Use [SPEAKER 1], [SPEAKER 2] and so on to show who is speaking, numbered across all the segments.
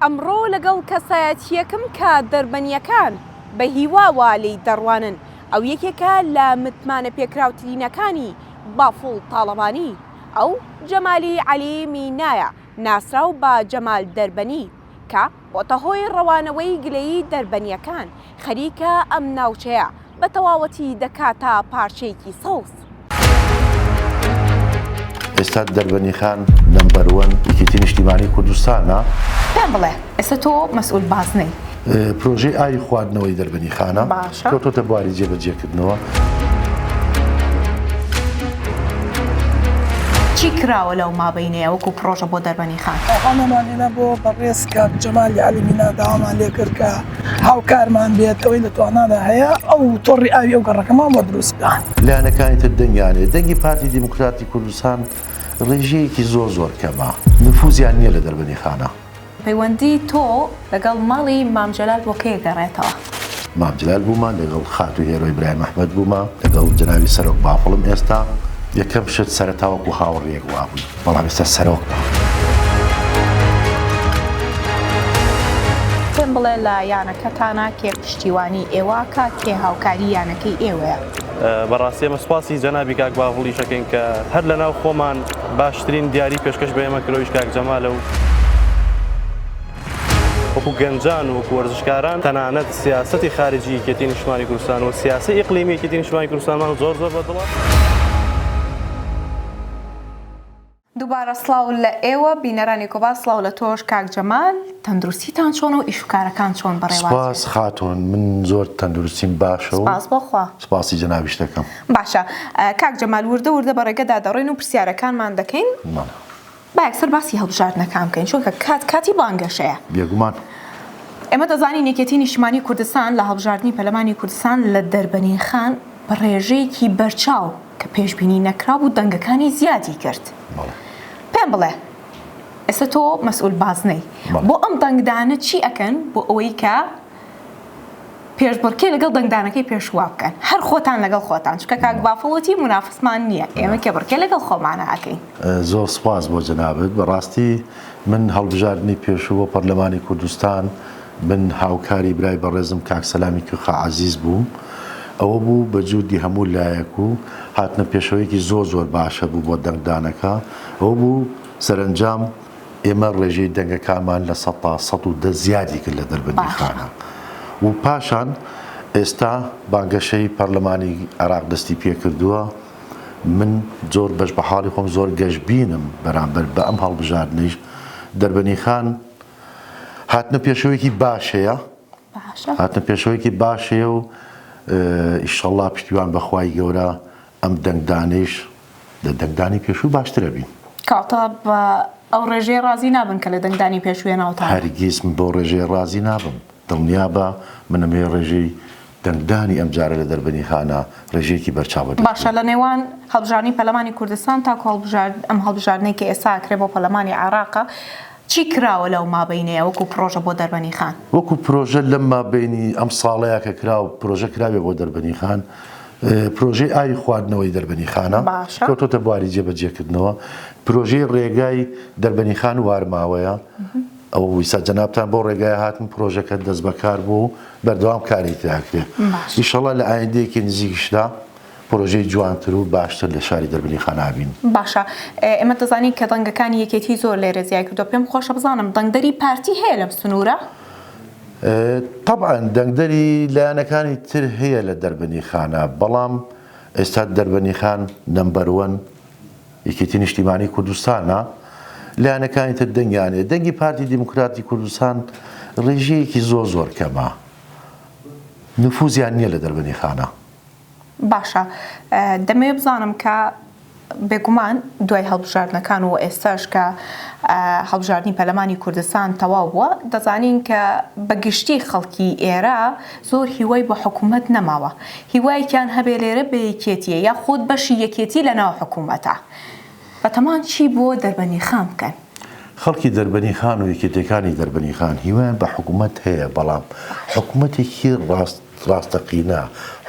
[SPEAKER 1] ئەمڕۆ لەگەڵ کەسایەتییەکم کە دەربەنییەکان بە هیواوە لێی دەڕوانن، ئەو یەکێکە لە متمانەپێکراوترینەکانی بافڵ تاڵەبانی، ئەو جەمالی عەلی مینایە ناسراو بە جەمال دەربەنی کە بۆتە هۆی ڕەوانەوەی گلەیی دەربەنییەکان، خەریکە ئەم ناوچەیە بە تەواوەتی دەکاتە پارچەیەکی سەوز.
[SPEAKER 2] ئێستا دەربەنیخان number one یەکێتی نیشتیمانی کوردستانە.
[SPEAKER 1] پێم بڵێ ئێستا تۆ مەسئول بازنەی.
[SPEAKER 2] پرۆژەی ئاوی خواردنەوەی دەربەنیخانە
[SPEAKER 1] باشە.
[SPEAKER 2] کەوتۆتە بواری جێبەجێکردنەوە.
[SPEAKER 1] چی کراوە لەو مابەینەیە وەکو پڕۆژە بۆ دەربەنیخان؟
[SPEAKER 3] هانامان هێنا بۆ بەڕێز کاک جەمالی عەلی مینا داوامان لێکرد کە هاوکارمان بێت ئەوەی لە توانادا هەیە ئەو تۆڕی ئاوی ئەو گەڕەکەمان بۆ دروست بکا.
[SPEAKER 2] لایەنەکانی تر دەنگیان هەیە، دەنگی پارتی دیموکراتی کوردستان ڕێژەیەکی زۆر زۆر کەمە، نفوزیان نییە لە دەربەندیخانە.
[SPEAKER 1] پەیوەندی تۆ لەگەڵ ماڵی مام جەلال بۆ کەی ئەگەڕێتەوە؟
[SPEAKER 2] مام جەلال بوومە، لەگەڵ خاتوو هێرۆی برایم ئەحمەد بوومە، لەگەڵ جەنابی سەرۆک بافڵم ئێستا. یەکەم شت سەرەتا وەکو هاوڕییەک وابووین، بەڵام ئێستا سەرۆکمە.
[SPEAKER 1] پێم بڵێ لە یانەکەتانا کێ پشتیوانی ئێوە ئەکا، کێ هاوکاری یانەکەی ئێوەیە؟
[SPEAKER 4] بەڕاستی ئێمە سوپاسی جەنابی کاک باڤڵیش ئەکەین کە هەر لەناو خۆمان باشترین دیاری پێشکەش بە ئێمە کرد ئەویش کاک جەمالە و وەکو گەنجان و وەکو وەرزشکاران تەنانەت سیاسەتی خارجی یەکێتی نیشتمانی کوردستان و سیاسی ئیقلیمی یەکێتی نیشتمانی کوردستانمان زۆر زۆر بەدڵە.
[SPEAKER 1] دووبارە سڵاو لە ئێوە بینەرانی کۆبا سڵاو لە تۆش کاک جەمال تەندروستیتان چۆنە و ئیش و کارەکان چۆن بەڕێوە
[SPEAKER 2] سپاس خاتوون من زۆر تەندروستیم باشە و
[SPEAKER 1] سپاس بۆ خوا.
[SPEAKER 2] سپاسی جەنابیشت دەکەم.
[SPEAKER 1] باشە کاک جەمال وردە وردە بە ڕێگەدا دەڕۆین و پرسیارەکانمان دەکەین.
[SPEAKER 2] بەڵێ.
[SPEAKER 1] با یەکسەر باسی هەڵبژاردنەکان بکەین چونکە کات کاتی بانگەشەیە.
[SPEAKER 2] بێگومان.
[SPEAKER 1] ئێمە دەزانین یەکێتی نیشتمانی کوردستان لە هەڵبژاردنی پەرلەمانی کوردستان لە دەربەنیخان بە ڕێژەیەکی بەرچاو کە پێشبینی نەکرابوو دەنگەکانی زیادی کرد. پێم بڵێ ئێستا تۆ مەسئول بازنەی بۆ ئەم دەنگدانە چی ئەکەن بۆ ئەوەی کە پێشبڕکێ لەگەڵ دەنگدانەکەی پێشووا بکەن هەر خۆتان لەگەڵ خۆتان چونکە کاک بافڵ وتی مونافسمان نییە ئێمە کێبڕکێ لەگەڵ خۆمانە ئەکەین.
[SPEAKER 2] زۆر سوپاس بۆ جەنابت بەڕاستی من هەڵبژاردنی پێشوو بۆ پەرلەمانی کوردستان من هاوکاری برای بەڕێزم کاک سەلامی کوێخا عەزیز بووم ئەوە بوو بە جودی هەموو لایەک و هاتنە پێشەوەیەکی زۆر زۆر باش هەبوو بۆ دەنگدانەکە ئەوە بوو سەرەنجام ئێمە ڕێژەی دەنگەکانمان لە سەتا 110 زیادی کرد لە دەربەندیخانە و پاشان ئێستا بانگەشەی پەرلەمانی عێراق دەستی پێکردووە من زۆر بەش بە حاڵی خۆم زۆر گەشبینم بەرامبەر بە ئەم هەڵبژاردنەیش دەربەنیخان هاتنە پێشەوەیەکی باش هەیە هاتنە پێشەوەیەکی باش هەیە و ئیشەڵا پشتیوان بەخوای گەورە ئەم دەنگدانەیش لە دەنگدانی پێشوو باشترە بین.
[SPEAKER 1] کەواتە بە ئەو ڕێژەیە ڕازی نابن کە لە دەنگدانی پێشوو هێناوتانە؟
[SPEAKER 2] هەرگیز من بەو ڕێژەیە ڕازی نابم. دڵنیابە من ئەمەوێ ڕێژەی دەنگدانی ئەمجارە لە دەربەنیخانە ڕێژەیەکی بەرچاو بەدەست
[SPEAKER 1] باشە
[SPEAKER 2] بێت.
[SPEAKER 1] لە نێوان هەڵبژاردنی پەرلەمانی کوردستان تاکو هەڵبژارد ئەم هەڵبژاردنەی کە ئێستا ئەکرێ بۆ پەرلەمانی عێراقە چی کراوە لەو مابەینەیە وەکو پڕۆژە بۆ دەربەنیخان؟
[SPEAKER 2] وەکو پرۆژە لەم مابەینی ئەم ساڵەیا کە کرا و پرۆژە کراوێ بۆ دەربەنیخان پرۆژەی ئاوی خواردنەوەی دەربەنیخانە
[SPEAKER 1] باشە.
[SPEAKER 2] کەوتۆتە بواری جێبەجێکردنەوە پرۆژەی ڕێگای دەربەنیخان وارماوەیە ئەوە ویسا جەنابتان بۆ ڕێگای هاتن پرۆژەکە دەست بەکار بوو و بەردەوام کاری تیاکرێ
[SPEAKER 1] باشە.
[SPEAKER 2] ئیشەڵا لە ئایندەیەکی نزیکیشدا پرۆژەی جوانتر و باشتر لە شاری دەربەندیخان ئابین.
[SPEAKER 1] باشە ئێمە دەزانین کە دەنگەکانی یەکێتی زۆر لێرە زیای کردوە پێم خۆشە بزانم دەنگدەری پارتی هەیە لەم سنورە؟
[SPEAKER 2] تەبعەن دەنگدەری لایەنەکانی تر هەیە لە دەربەندیخانە بەڵام ئێستا دەربەندیخان number one یەکێتی نیشتیمانی کوردستانە لایەنەکانی تر دەنگیان هەیە دەنگی پارتی دیموکراتی کوردستان ڕێژەیەکی زۆر زۆر کەمە نفوزیان نییە لە دەربەندیخانە.
[SPEAKER 1] باشە دەمەوێ بزانم کە بێگومان دوای هەڵبژاردنەکان و ئێستاش کە هەڵبژاردنی پەرلەمانی کوردستان تەواو بووە دەزانین کە بە گشتی خەڵکی ئێرە زۆر هیوای بە حکوومەت نەماوە هیوایەکیان هەبێ لێرە بە یەکێتیە یا خۆت بەشی یەکێتی لە ناو حکوومەتە بەتەمان چی بۆ دەربەنیخان بکەن؟
[SPEAKER 2] خەڵکی دەربەنیخان و یەکێتیەکانی دەربەنیخان هیوایان بە حکوومەت هەیە بەڵام حکوومەتێکی ڕاست ڕاستەقینە،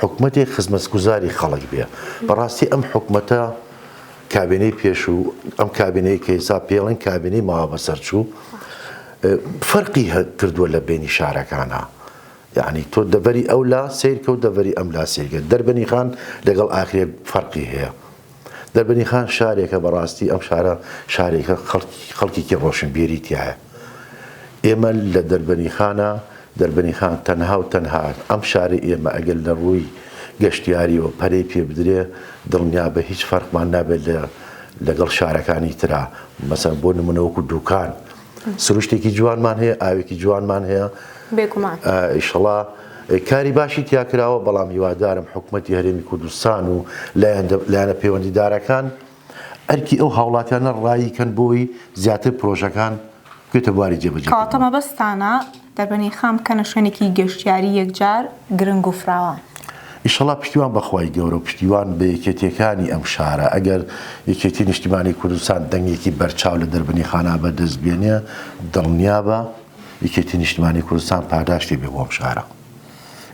[SPEAKER 2] حکومەتێک خزمەتگوزاری خەڵک بێ. بەڕاستی ئەم حکومەتە کابینەی پێشوو، ئەم کابینەی کە ئێستا پێڵێن کابینەی ماوە بەسەرچوو، فەرقی کردووە لە بەینی شارەکانا یەعنی تۆ دەڤەری ئەو لا سەیر کە و دەڤەری ئەم لا سەیر کە دەربەنی خان لەگەڵ ئاکرێ فەرقی هەیە دەربەنی خان شارێکە بەڕاستی ئەم شارە شارێکە خەڵکی خەڵکێکی ڕۆشنبیری تایە ئێمە لە دەربەنی خانە دەربەنی خان تەنها و تەنها ئەم شارەی ئێمە ئەگەر لە ڕووی گەشتیاریەوە پەرەی پێ بدرێ دڵنیابە هیچ فەرقمان نابێت لە لەگەڵ شارەکانی ترا مەسەن بۆ نمونە وەکو دوکان سروشتێکی جوانمان هەیە ئاوێکی جوانمان هەیە
[SPEAKER 1] بێگومان
[SPEAKER 2] ئیشەڵا کاری باشی تیا کراوە بەڵام هیوادارم حکومەتی هەرێمی کوردستان و لایەنە پەیوەندیدارەکان ئەرکی ئەو هاوڵاتیانە ڕایی کەن بۆی زیاتر پرۆژەکان بکەوێتە بواری جێبەجێکردنەوە.
[SPEAKER 1] کەواتە مەبەستتانە دەربەنیخان بکەنە شوێنێکی گەشتیاری یەکجار گرنگ و فراوان.
[SPEAKER 2] ئیشەڵا پشتیوان بە خوای گەورە و پشتیوان بە یەکێتیەکانی ئەم شارە ئەگەر یەکێتی نیشتیمانی کوردستان دەنگێکی بەرچاو لە دەربەنیخانا بەدەست بێنێ دڵنیابە یەکێتی نیشتیمانی کوردستان پاداشتی بێ بۆ ئەم شارە.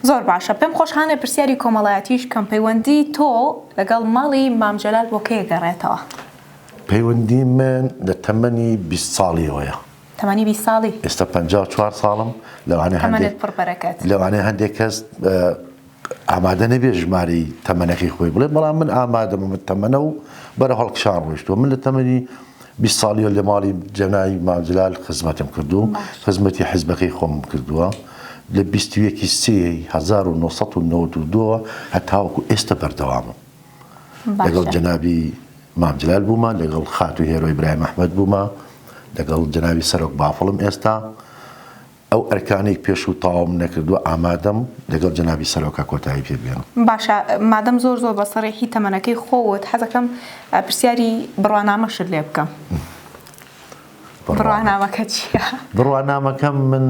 [SPEAKER 1] زۆر باشە پێم خۆش هانێ پرسیاری کۆمەڵایەتیش بکەم پەیوەندی تۆ لەگەڵ ماڵی مام جەلال بۆ کەی ئەگەڕێتەوە؟
[SPEAKER 2] پەیوەندی من لە تەمەنی 20 ساڵیەوەیە.
[SPEAKER 1] تەمەنی 20 ساڵی؟
[SPEAKER 2] ئێستا 54 ساڵم لەوانەیە
[SPEAKER 1] هەندێک پڕ بەرەکەت.
[SPEAKER 2] لەوانەیە هەندێک کەس ئامادە نەبێت ژمارەی تەمەنەکەی خۆی بڵێ بەڵام من ئامادەم من تەمەنە و بەرە هەڵکشان ڕۆیشتووە من لە تەمەنی 20 ساڵیەوە لە ماڵی جەنای مام جەلال خزمەتم کردو خزمەتی حزبەکەی خۆمم کردووە لە 21 سێ 1992 هەتاوەکو ئێستا بەردەوامم لەگەڵ جەنابی مام جەلال بوومە لەگەڵ خاتوو هێرۆی برایم ئەحمەد بوومە لەگەڵ جەنابی سەرۆک بافڵم ئێستا ئەو ئەرکانەی پێشوو تەواوم نەکردووە ئامادەم لەگەڵ جەنابی سەرۆکا کۆتایی پێ بێنم.
[SPEAKER 1] باشە مادەم زۆر زۆر بە سەڕیحی تەمەنەکەی خۆوت حەزەکەم پرسیاری بڕوانامەشت لێ بکەم. بڕوانامەکە چییە؟
[SPEAKER 2] بڕوانامەکەم من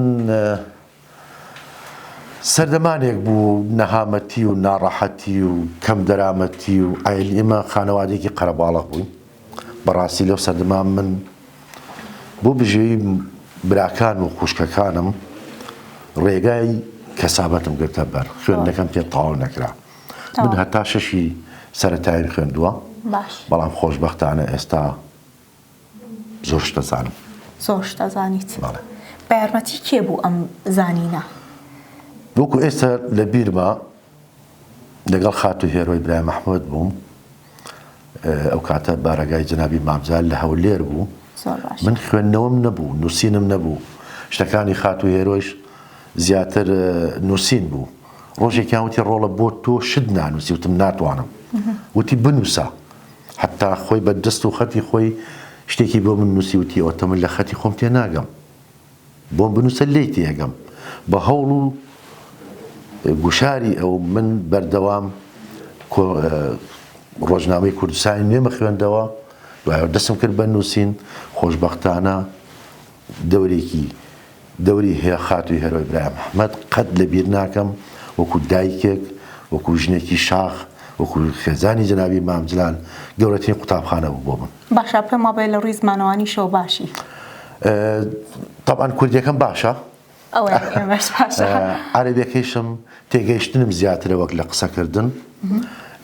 [SPEAKER 2] سەردەمانێک بوو نەهامەتی و ناڕەحەتی و کەم دەرامەتی و عایل ئێمە خانەوادێکی قەرەباڵغ بووین بەڕاستی لەو سەردەما من بۆ بژێوی براکان و خوشکەکانم ڕێگای کەسابەتم گرتە بەر خوێندنەکەم پێ تەواو نەکرا من هەتا شەشی سەرەتایم خوێندووە بەڵام خۆشبەختانە ئێستا زۆر شت دەزانم.
[SPEAKER 1] زۆر شت ئەزانیت. بەڵێ. بە یارمەتی کێ بوو ئەم زانینە؟
[SPEAKER 2] وەکو ئێستا لە بیرمە لەگەڵ خاتوو هێرۆی برای مەحمود بووم ئەو کاتە بارەگای جەنابی مام جەلال لە هەولێر بوو.
[SPEAKER 1] زۆر باش.
[SPEAKER 2] من خوێندنەوەم نەبوو، نووسینم نەبوو. شتەکانی خاتوو هێرۆیش زیاتر نووسین بوو. ڕۆژێکیان وتی ڕۆڵە بۆ تۆ شت نانووسی؟ وتم ناتوانم. وتی بنووسە. حەتا خۆی بە دەست و خەتی خۆی شتێکی بۆ من نووسی وتی ئەوەتە من لە خەتی خۆم تێناگەم بۆم بنووسە لێی تێگەم بە هەوڵ و گوشاری ئەو من بەردەوام ڕۆژنامەی کوردستانی نوێمە خوێندەوە دوایەوە دەستم کرد بە نووسین خۆشبەختانە دەورێکی دەوری هەیە خاتوو هێرۆی برایم ئەحمەد قەت لە بیر ناکەم وەکو دایکێک وەکو ژنێکی شاخ وەکو خێزانی جەنابی مام جلال گەورەترین قوتابخانە بوو بۆ من.
[SPEAKER 1] باشە پێم وابێ لە ڕووی زمانەوانیشەوە باشی.
[SPEAKER 2] تەبعەن کوردیەکەم باشە.
[SPEAKER 1] ئەوەیان ئێمەش باشە.
[SPEAKER 2] عەرەبیەکەیشم تێگەیشتنم زیاترە وەک لە قسەکردن.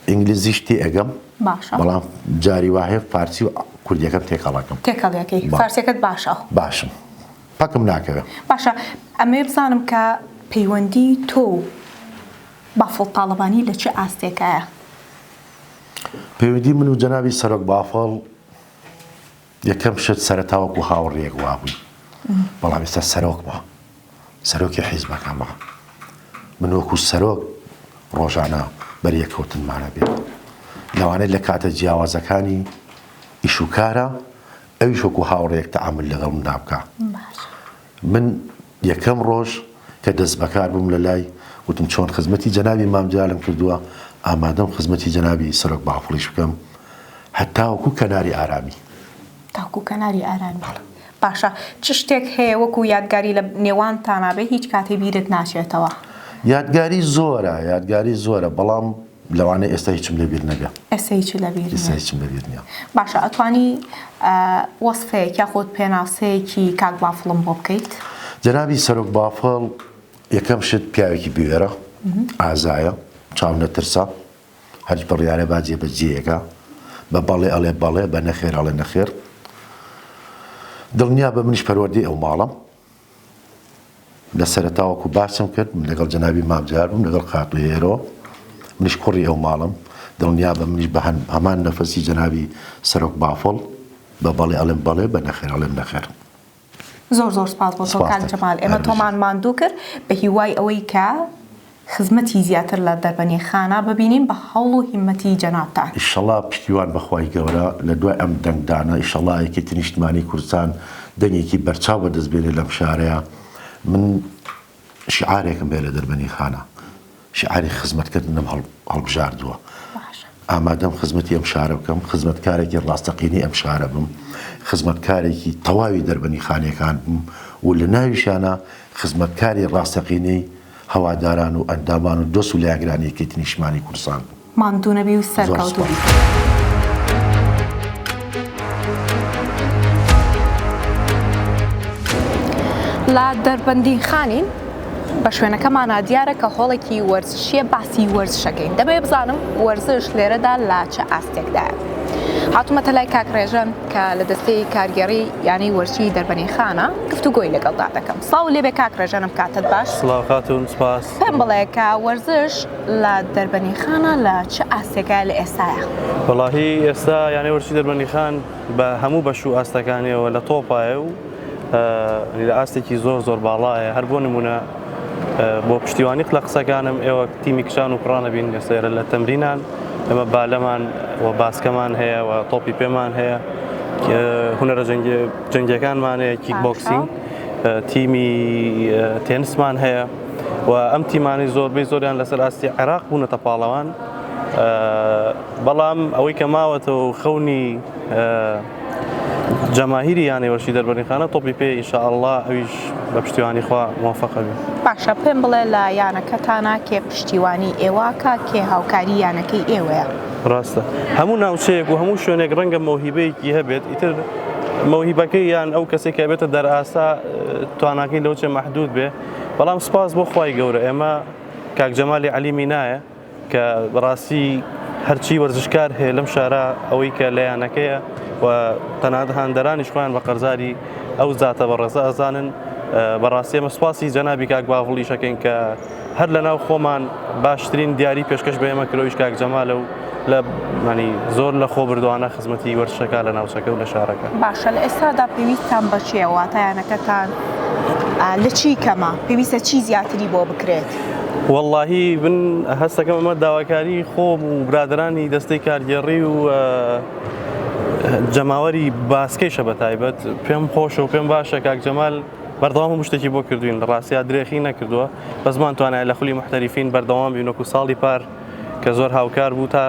[SPEAKER 2] ئینگلیزیش تێئەگەم.
[SPEAKER 1] باشە.
[SPEAKER 2] بەڵام جاری وا هەیە فارسی و کوردیەکەم تێکەڵەکەم.
[SPEAKER 1] تێکەڵیەکەی. فارسیەکەت باشە.
[SPEAKER 2] باشم. پەکم ناکەوێ.
[SPEAKER 1] باشە ئەمەوێ بزانم کە پەیوەندی تۆ و بافڵ تاڵەبانی لە چ ئاستێکایە؟
[SPEAKER 2] پەیوەندی من و جەنابی سەرۆک بافڵ یەکەم شت سەرەتا وەکو هاوڕێیەک وابووین بەڵام ئێستا سەرۆکمە سەرۆکی حیزبەکەمە من وەکو سەرۆک ڕۆژانە بەریەکەوتنمانە بێت لەوانەیە لە کاتە جیاوازەکانی ئیش و کارە ئەویش وەکو هاوڕێیەک تەعامول لەگەڵ مندا بکا. من یەکەم ڕۆژ کە دەستبەکار بووم لە لای، وتم چۆن خزمەتی جەنابی مام جەلالم کردووە، ئامادەم خزمەتی جەنابی سەرۆک بافڵیش بکەم هەتاوەکو کەناری ئارامی.
[SPEAKER 1] تاکو کەناری ئارامی. باشە چ شتێک هەیە وەکو یادگاری لە نێوانتانا بێ هیچ کاتێ بیرت ناچێتەوە؟
[SPEAKER 2] یادگاری زۆرە، یادگاری زۆرە، بەڵام لەوانەیە ئێستا هیچم لەبیر نەبێ.
[SPEAKER 1] ئێستا هیچت لەبیر نییە.
[SPEAKER 2] ئێستا هیچم لەبیر نییە.
[SPEAKER 1] باشە ئەتوانی وەسفێک یاخود پێناسەیەکی کاک بافڵم بۆ بکەیت؟
[SPEAKER 2] جەنابی سەرۆک بافڵ یەکەم شت پیاوێکی بوێرە، ئازایە، چاو نەترسە، هەرچ بڕیارە با جێبەجێیەکا، بە بەڵێ ئەڵێ بەڵێ، بە نەخێر ئەڵێ نەخێر. دڵنیابە منیش پەروەردەی ئەو ماڵەم. لە سەرەتا وەکو باسم کرد من لەگەڵ جەنابی مام جەلال بووم لەگەڵ خاتوو هێرۆ منیش کوڕی ئەو ماڵم دڵنیابە منیش بە هەمان نەفەسی جەنابی سەرۆک بافڵ بە بەڵێ ئەڵێم بەڵێ بە نەخێر ئەڵێم نەخێر.
[SPEAKER 1] زۆر زۆر سپاس بۆ تۆ کاک جەمال ئێمە تۆمان ماندوو کرد بە هیوای ئەوەی کە خزمەتی زیاتر لە دەربەنیخانە ببینین بە هەوڵ و هیمەتی جەنابتان.
[SPEAKER 2] ئیشەڵا پشتیوان بە خوای گەورە لە دوای ئەم دەنگدانە ئیشەڵا یەکێتی نیشتمانی کوردستان دەنگێکی بەرچاو بەدەست بێنێ لەم شارەیا من شیعارێکم هەیە لە دەربەنیخانە شیعاری خزمەتکردنم هەڵبژاردووە ئامادەم خزمەتی ئەم شارە بکەم خزمەتکارێکی ڕاستەقینەی ئەم شارە بم خزمەتکارێکی تەواوی دەربەنیخانیەکان بم و لە ناویشیانە خزمەتکاری ڕاستەقینەی هەواداران و ئەندامان و دۆست و لایەنگرانی یەکێتی نیشتمانی کوردستان بم.
[SPEAKER 1] ماندوو نەبی و
[SPEAKER 2] زۆر
[SPEAKER 1] سەرکەوتوو
[SPEAKER 2] سوپاس.
[SPEAKER 1] بی. لە دەربەندیخانین بە شوێنەکەمانا دیارە کە هۆڵێکی وەرزشیە باسی وەرزشەکەین دەمەوێ بزانم وەرزش لێرەدا لە چ ئاستێکدایە هاتوومەتە لای کاک ڕێژەن کە لە دەستەی کارگێڕی یانەی وەرزشی دەربەنیخانە گفتوگۆی لەگەڵدا دەکەم سڵاو لێبێ کاک ڕێژەنم کاتت باش.
[SPEAKER 4] سڵاو خاتوون سپاس.
[SPEAKER 1] پێم بڵێ کە وەرزش لە دەربەنیخانە لە چ ئاستێکە لە ئێستایا؟
[SPEAKER 4] وەڵاهی ئێستا یانەی وەرزشی دەربەندیخان بە هەموو بەش و ئاستەکانیەوە لە تۆپایە و لە ئاستێکی زۆر زۆر باڵایە هەر بۆ نمونە بۆ پشتیوانی لە قسەکانم ئێوە تیمی کچان و کوڕانە بین ئێستا لە تەمرینان ئێمە بالەمان و باسکەمان هەیە و تۆپی پێمان هەیە هونەرە جەنگیەکانمان هەیە کیک بۆکسینگ تیمی تێنسمان هەیە و ئەم تیمانەی زۆربەی زۆریان لەسەر ئاستی عێراق بوونەتە پاڵەوان بەڵام ئەوەی کە ماوەتەوە و خەونی جەماهیری یانەی وەرزشی دەربەندیخانە تۆپی پێ ئینشائەڵڵا ئەویش بە پشتیوانی خوا مۆفەقە بین.
[SPEAKER 1] باشە پێم بڵێ لە یانەکەتانا کێ پشتیوانی ئێوەکا کێ هاوکاری یانەکەی ئێوەیە؟
[SPEAKER 4] ڕاستە هەموو ناوچەیەک و هەموو شوێنێک ڕەنگە مەوهیبەیەکی هەبێت ئیتر مەوهیبەکەی یان ئەو کەسێک کە بێتە دەرئاسا تواناکەی لەوچێ مەحدود بێ بەڵام سپاس بۆ خوای گەورە ئێمە کاک جەمالی عەلی مینایە کە بەڕاستی هەرچی وەرزشکار هەیە لەم شارە ئەوەی کە لە یانەکەیە و تەنانەت هاندەرانیش خۆیان بە قەرزاری ئەو زاتە بەڕێزە ئەزانن بەڕاستی ئێمە سوپاسی جەنابی کاک باڤڵیش ئەکەین کە هەر لەناو خۆمان باشترین دیاری پێشکەش بە ئێمە کرۆیش کاک جەمالە و لە مانی زۆر لە خۆ بردوانە خزمەتی وەرزشەکە لە ناوچەکە و لە شارەکە.
[SPEAKER 1] باشە لە ئێستادا پێویستتان بە چییە؟ واتە یانەکەتان لە چی کەمە؟ پێویستە چی زیاتری بۆ بکرێت؟
[SPEAKER 4] وەڵاهی من هەستەکەم ئەمە داواکاری خۆم و برادەرانی دەستەی کارگێڕی و جەماوەری باسکەیشە بە تایبەت پێم خۆشە و پێم باشە کاک جەمال بەردەوام هەموو شتێکی بۆ کردوین لە ڕاستیا درێخی نەکردووە بەس مان توانای لە خولی محتەریفین بەردەوام بین وەکو ساڵی پار کە زۆر هاوکار بوو تا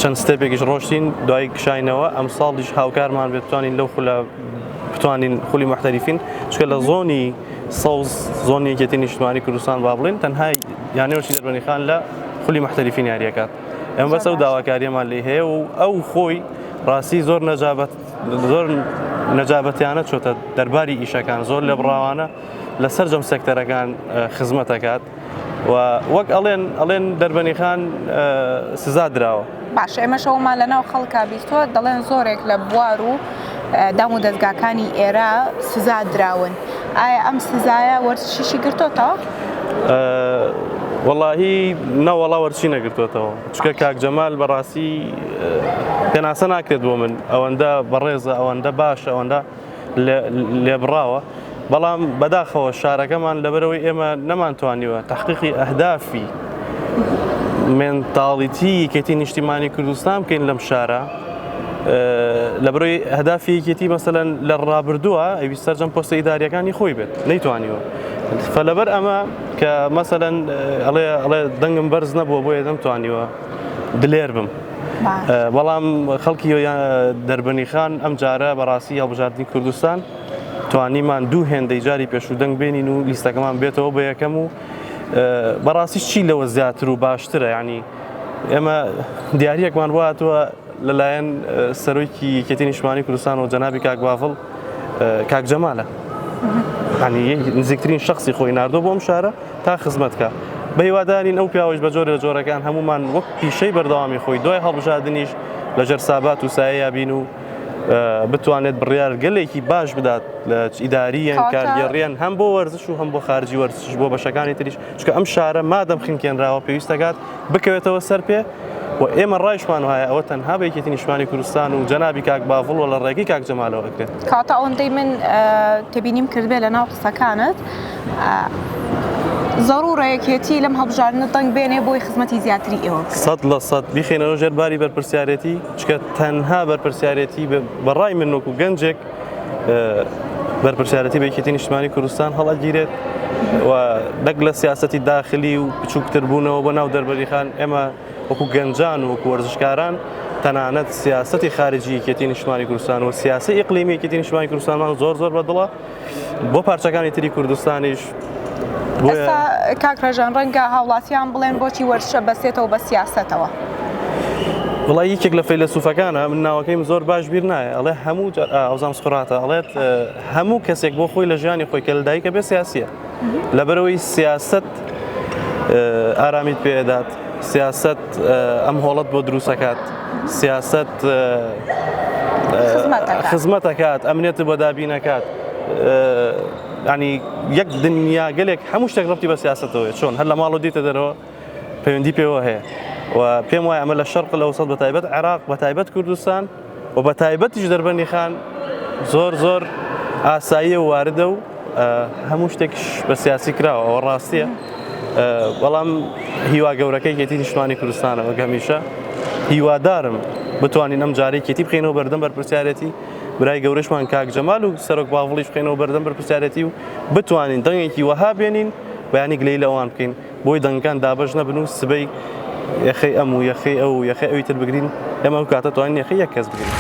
[SPEAKER 4] چەند step ێکیش ڕۆشتین دوای کشاینەوە ئەم ساڵیش هاوکارمان بێت بتوانین لەو خولە بتوانین خولی محتەریفین چکە لە زۆنی سەوز زۆنی یەکێتی نیشتمانی کوردستان با بڵێن تەنها یانەی وەرزشی دەربەندیخان لە خولی محتەریفین یاریەکات ئەم بەس ئەو داواکاریەمان لێ هەیە و ئەو خۆی ڕاستی زۆر نەجابەت زۆر نەجابەتیانە چۆتە دەرباری ئیشەکان زۆر لە بڕاوانە لە سەرجەم سێکتەرەکان خزمەتەکات و وەک ئەڵێن ئەڵێن دەربەنیخان سزا دراوە.
[SPEAKER 1] باشە ئێمەش ئەوەمان لەناو خەڵکا بیستووە دەڵێن زۆرێک لە بوار و دام و دەزگاکانی ئێرە سزا دراون ئایا ئەم سزایە وەرزشیشی گرتۆتەوە؟
[SPEAKER 4] وەڵاهی نەوەڵا وەرزشی نەگرتۆتەوە چونکە کاک جەمال بەڕاستی پێناسە ناکرێت بۆ من ئەوەندە بەڕێزە ئەوەندە باشە ئەوەندە لێبڕاوە بەڵام بەداخەوە شارەکەمان لەبەرەوەی ئێمە نەمانتوانیوە تحقیقی ئەهدافی mentality یەکێتی نیشتیمانی کوردستان بکەین لەم شارە لەبەرەوەی هەدافی یەکێتی مەسەلەن لە ڕابردووە ئەوی سەرجەم پۆستە ئیداریەکانی خۆی بێت نەیتوانیوە فلەبەر ئەمە کە مەسەلەن ئەڵێ ئەڵێ دەنگم بەرز نەبووە بۆیە نەمتوانیوە دلێر بم بەڵام خەڵکی دەربەنیخان ئەم جارە بەڕاستی هەڵبژاردنی کوردستان توانیمان دوو هێندەی جاری پێشوو دەنگ بێنین و لیستەکەمان بێتەوە بە یەکەم و بەڕاستی چی لەوە زیاتر و باشترە ینی ئێمە دیاریەکمان بۆ هاتووە لەلایەن سەرۆکی یەکێتی نیشتمانی کوردستان و جەنابی کاک باڤڵ کاک جەمالە ینی نزیکترین شخصی خۆی ناردۆ بۆم شارە تا خزمەت کا. بە هیوادارین ئەو پیاوەیش بە جۆرێ لە جۆرەکان هەموومان وەک پیشەی بەردەوامی خۆی دوای هەڵبژاردنیش لە ژێر سابات و سایەیا بین و بتوانێت بڕیار گەلێکی باش بدات لە ئیداریان
[SPEAKER 1] کەواتە
[SPEAKER 4] کارگێڕیان هەم بۆ وەرزش و هەم بۆ خارجی وەرزش بۆ بەشەکانی تریش چونکە ئەم شارە مادەم خنکێنراوە پێویست دەکات بکەوێتەوە سەر پێ و ئێمە ڕایشمان وایە ئەوە تەنها بە یەکێتی نیشتمانی کوردستان و جەنابی کاک باڤڵ و لە ڕێگەی کاک جەمالەوە ئەکرێت.
[SPEAKER 1] کەواتە ئەوەندەی من تێبینیم کردبێ لە ناو قسەکانت زەڕوڕە یەکێتی لەم هەڵبژاردنە دەنگ بێنێ بۆی خزمەتی زیاتری ئێوە بکرێت.
[SPEAKER 4] 100% بیخەینەوە ژێر باری بەرپرسیارێتی چونکە تەنها بەرپرسیارێتی بە ڕای من وەکو گەنجێک بەرپرسیارەتی بە یەکێتی نیشتمانی کوردستان هەڵەگیرێت و نەک لە سیاسەتی داخلی و بچووکتر بوونەوە بۆ ناو دەربەریخان ئێمە وەکو گەنجان و وەکو وەرزشکاران تەنانەت سیاسەتی خارجی یەکێتی نیشتمانی کوردستان و سیاسی ئیقلیمی یەکێتی نیشتمانی کوردستانمان زۆر زۆر بەدڵە بۆ پارچەکانی تری کوردستانیش
[SPEAKER 1] ئێستا کاک ڕێژان ڕەنگە هاوڵاتیان بڵێن بۆچی وەرزشە بەسێتەوە بە سیاسەتەوە؟
[SPEAKER 4] وڵی یەکێک لە فەیلەسوفەکانە من ناوەکەیم زۆر باش بیر نایە ئەڵێ هەموو ئەوزام سقراتە ئەڵێت هەموو کەسێک بۆ خۆی لە ژیانی خۆی کە لەدایکە بێ سیاسیە لەبەرەوەی سیاست ئارامیت پێدات سیاست ئەم هۆڵت بۆ دروستەکات سیاست خزمەتەکات ئەمنێت بۆ دابینەکات ینی یەک دنیا گەلێک هەموو شتێک ڕەتی بە سیاستەوەی چۆن هەر لە ماڵەوە دیتە دەرەوە پەیوەندی پێوە هەیە و پێم وایە ئەمە لە شەرق لە وسط بە تایبەت عێراق بە تایبەت کوردستان و بە تایبەتیش دەربەندی خان زۆر زۆر ئاساییە و واردە و هەموو شتێکش بە سیاسی کراوە ئەوە ڕاستیە بەڵام هیوا گەورەکەی یەکێتی نیشتمانی کوردستانە وەک هەمیشە هیوادارم بتوانین ئەم جارەی یەکێتی بخەینەوە بەردەم بەرپرسیارەتی برای گەورەشمان کاک جەمال و سەرۆک باڤڵیش بخەینەوە بەردەم بەرپرسیارەتی و بتوانین دەنگێکی وەها بێنین بەیانی گلەیی لە ئەوان بکەین بۆی دەنگەکان دابەش نەبن و سبەی یەخەی ئەم و یەخەی ئەو و یەخەی ئەوی تر بگرین ئێمە ئەو کاتە توانین یەخەی یەک کەس بگرین.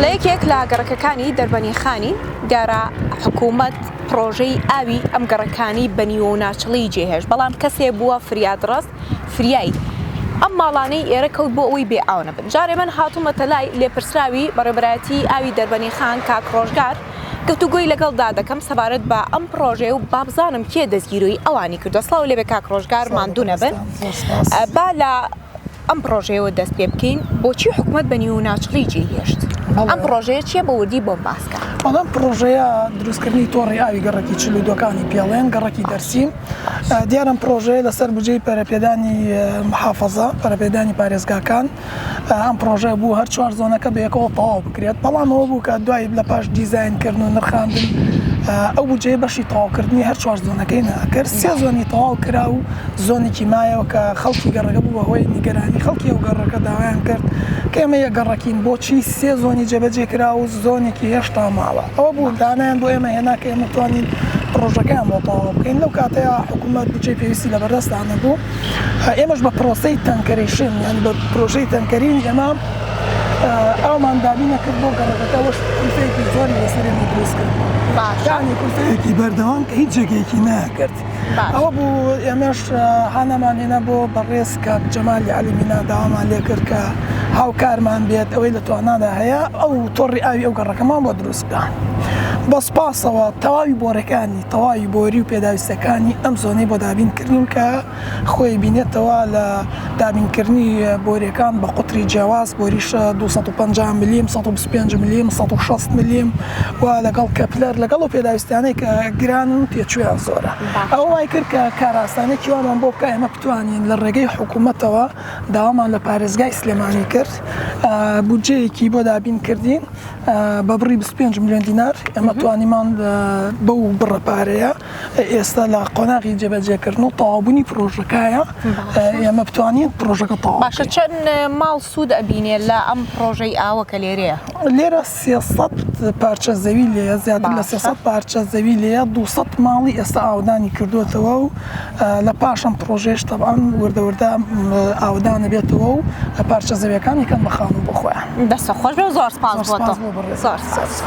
[SPEAKER 1] لە یەکێک لە گەڕەکەکانی دەربەنیخانی دیارە حکوومەت پڕۆژەی ئاوی ئەم گەڕەکانی بە نیوە و ناچڵی جێهێشت بەڵام کەسێ بووە فریادڕەس فریای ئەم ماڵانەی ئێرە کەوت بۆ ئەوەی بێ ئاو نەبن جارێ من هاتوومەتە لای لێپرسراوی بەڕێوەبەرایەتی ئاوی دەربەنیخان کاک ڕۆژگار گفتوگۆی لەگەڵدا دەکەم سەبارەت بە ئەم پڕۆژەیە و بابزانم کێ دەستگیرۆی ئەوانی کردووە سڵاو لێبێ کاک ڕۆژگار ماندوو نەبن با لە ئەم پڕۆژەیەوە دەست پێ بکەین بۆچی حکومەت بە نیوە و ناچڵی جێی هێشت ئەم پڕۆژەیە چییە بە وردی بۆم باس کە.
[SPEAKER 3] بەڵێ ئەم پڕۆژەیە دروستکردنی تۆڕی ئاوی گەڕەکی 42 کانی پێڵێن گەڕەکی دەرسیم دیارە ئەم پڕۆژەیە لەسەر بودجەی پەرەپێدانی محافەزە، پەرەپێدانی پارێزگاکان، ئەم پڕۆژە بوو هەر چوار زۆنەکە بەیەکەوە تەواو بکرێت، بەڵام ئەوە بوو کە دوای لە پاش دیزاینکردن و نرخاندن ئەو بودجەیە بەشی تەواوکردنی هەر چوار زۆنەکەی نەئەکرد، سێ زۆنی تەواو کرا و زۆنێکی مایەوە کە خەڵکی گەڕەکە بوو بە هۆی نیگەرانی خەڵکی ئەو گەڕەکە داوایان کرد کە ئێمە یەک گەڕەکین بۆچی سێ زۆنی جێبەجێ کرا و زۆنێکی هێشتا ماوە. ئەوە بوو دانایان بۆ ئێمە هێنا کە ئێمە بتوانین پڕۆژەکەیان بۆ تەواو بکەین، لەو کاتەیا حکوومەت بودجەی پێویستی لەبەردەستا نەبوو، ئێمەش بە پرۆسەی تەنکەرەیشن یانی بە پرۆژەی تەنکەرین ئێمە ئاومان دابین نەکرد بۆ گەڕەکەکە، ئەوەش کولفەیەکی زۆری لەسەر ئێمە دروست کرد، یانی کولفەیەکی بەردەوام کە هیچ جێگەیەکی نەکرد. ئەوە بوو ئێمەش هانامان هێنا بۆ بەڕێز کاک جەمالی عەلی مینا داوامان لێکرد کە هاوکارمان بێت ئەوەی لە توانادا هەیە ئەو تۆڕی ئاوی ئەو گەڕەکەمان بۆ دروست بکە. بە سوپاسەوە تەواوی بۆرەکانی تەواوی بۆری و پێداویستەکانی ئەم زۆنەی بۆ دابین کردین کە خۆی بینێتەوە لە دابینکردنی بۆریەکان بە قوتری جیاواز بۆری 250 ملیم 125 ملیم 160 ملیم و لەگەڵ coupler لەگەڵ ئەو پێداویستیانەی کە گرانن و تێچوویان زۆرە ئەوە وای کرد کە کارئاسانیەکی وامان بۆ بکا ئێمە بتوانین لە ڕێگەی حکوومەتەوە داوامان لە پارێزگای سلێمانی کرد بودجەیەکی بۆ دابین کردین بە بڕی 25 ملیۆن دینار ئێمە توانیمان بەو بڕە پارەیە ئێستا لە قۆناغی جێبەجێکردن و تەواوبوونی پرۆژەکایە ئێمە بتوانین پرۆژەکە تەواو
[SPEAKER 1] باشە چەند ماڵ سوود ئەبینێ لە ئەم پرۆژەی ئاوە کە لێرەیە؟
[SPEAKER 3] لێرە 300 پارچە زەوی لێیە زیاتر لە 300 پارچە زەوی لێیە 200 ماڵی ئێستا ئاودانی کردوێتەوە و لە پاشم پرۆژێش تەبان وردە وردە ئاودانە بێتەوە و پارچە زەویەکانی کەن بە خانوو بۆ خۆیان.
[SPEAKER 1] دەستت خۆش بێ و زۆر سپاس بۆ تۆ. زۆر سپاس.